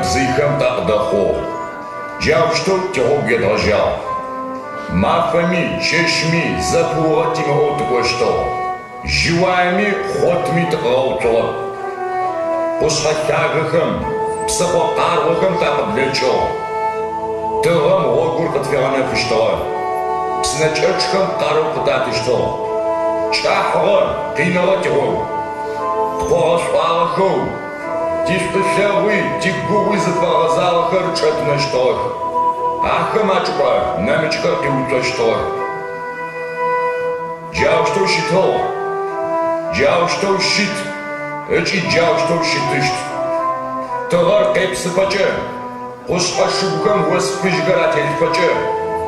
тыгъэнэбзыйхэм такъыдэхъугъ. Джаущтэу тигъогу едгъэжьагъ. Мафэми, чэщми зэпыугъэ тимыӏэу тыкӏощтыгъ. Жьыуаеми хъотми тыкъыгъэуцугъэп. Къушъхьэ лъагэхэм, псыхъо къаргъохэм такъыблэкӏыгъ. Тыгъэм гъогур къытфигъэнэфыщтыгъэ, псынэкӏэчъхэм къарыу къытатыщтыгъ. Кӏахьыгъэ, къиныгъэ тигъогу. Ткъо гъэшӏуагъэхэу, тишӏулъэгъуи, тигугъуи зыфэгъэзагъэхэр чӏэтынэщтыгъэх. Ахэм ачӏыпӏэ нэмыкӏхэр къиуцощтыгъэх. Джаущтэу щытыгъ, джаущтэу щыт ыкӏи джаущтэу щытыщт. Тыгъэр къепсыфэкӏэ, къушъхьэ шыгухэм ос фыжьхэр ателъыфэкӏэ,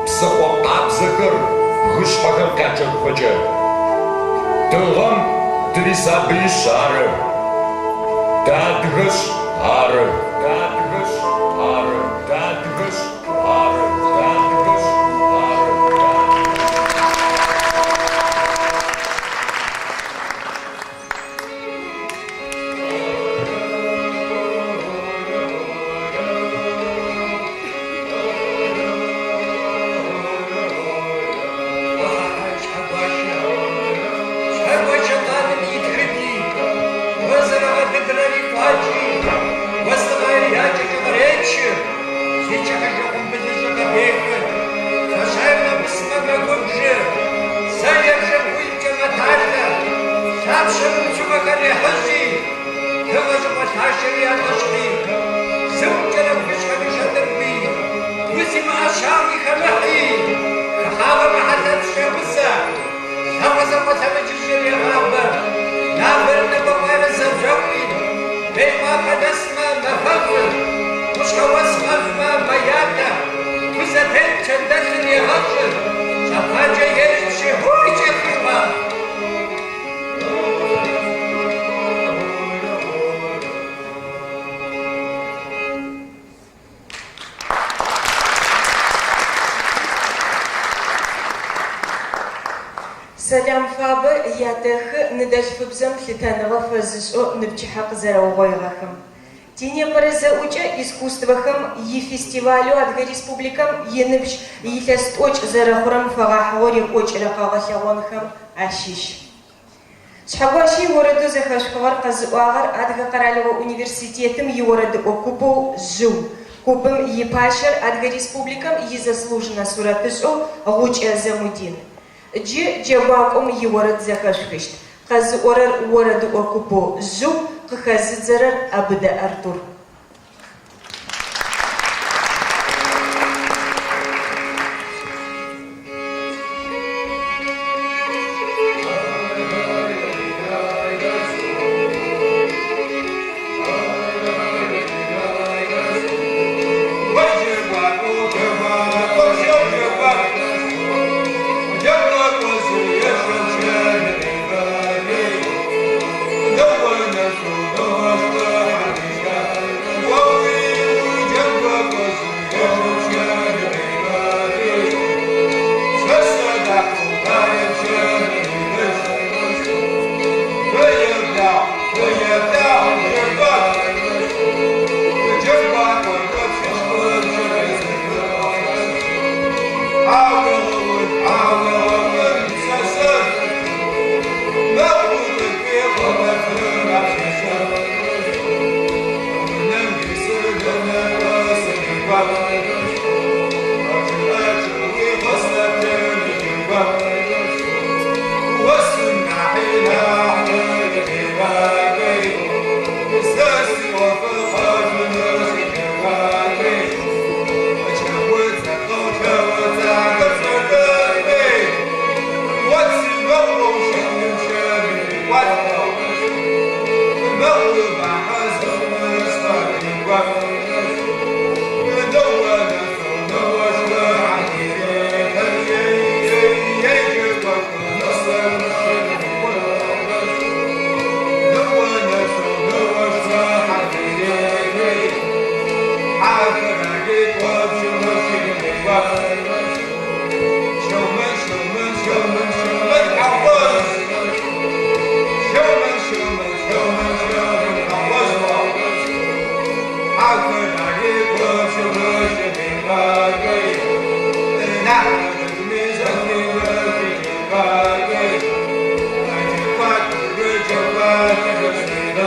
псыхъо къабзэхэр бгышъхьэхэм къячъэхыфэкӏэ. Тыгъэм тырисабыишъ ары. Тыадыгэшъ ары. Тыадыгэшъ ары. Тыадыгэшъ ары. Тыадыгэшъ ары. Шъхьэгуащэ хъаным итхыди, о зэрэгъэлыдрэри кӏуачӏи, остыгъаер якӏэкӏэ къыречы, зикӏыхьыжьы къумбылыжьы къыпехы, Пшъэшъаер мэгусымэ мэгубжы, сэ ебжэ гуимкӏэ мэталъэ, лъапшъэ мыуцугъэхэр рехьыжьи, тыгъэ щӏыпӏэ лъащэри ятӏэшъхьи, зыӏукӏэрэ бгышъхьэми щэтӏыргуи, гу зимыӏэ щагуи хэмыхьи, хыхьагъэмэ хьэлъэпщ екъузэ, лъэкъо зэкъолъэмыджыжьыр егъабэ, Лабэрэ Нэтӏэкъуаерэ зэжъокӏуи, Мейкъуапэ нэсмэ мэфэшӏу, къушъхьэ ос гъэжъумэ мэятэ, ку зэтет пчэндэлъыр егъэшӏы, Шъэпаджэ ешӏшъи, хьуй кӏехыжьба. Сэлам фабэ ятэхы ныдэлъфыбзэм лъытэныгъэ фэзышӏэу ныпчыхьэ къызэрэугъоигъэхэм. Тинепэрэ зэӏукӏэ искусствэхэм ифестивалэу Адыгэ Республикэм иныбжь илъэс тӏокӏ зэрэхъурэм фэгъэхьыгъэу рекӏокӏырэ къэгъэлъэгъонхэм ащыщ. Шъхьэгуащэ иорэдэу зэхэшъухыгъэр къэзыӏуагъэр Адыгэ къэралыгъо университетым иорэдыӏо купэу Жъыу. Купым ипащэр Адыгэ Республикэм изаслуженнэ сурэтышӏэу Гъукӏэ Замудин. Джы джэгуакӏом иорэд зэхэшъухыщт. Къэзыӏорэр орэдыӏо купэу Жъыу, къыхэзыдзэрэр Абыдэ Артур.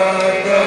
Хьалимэ.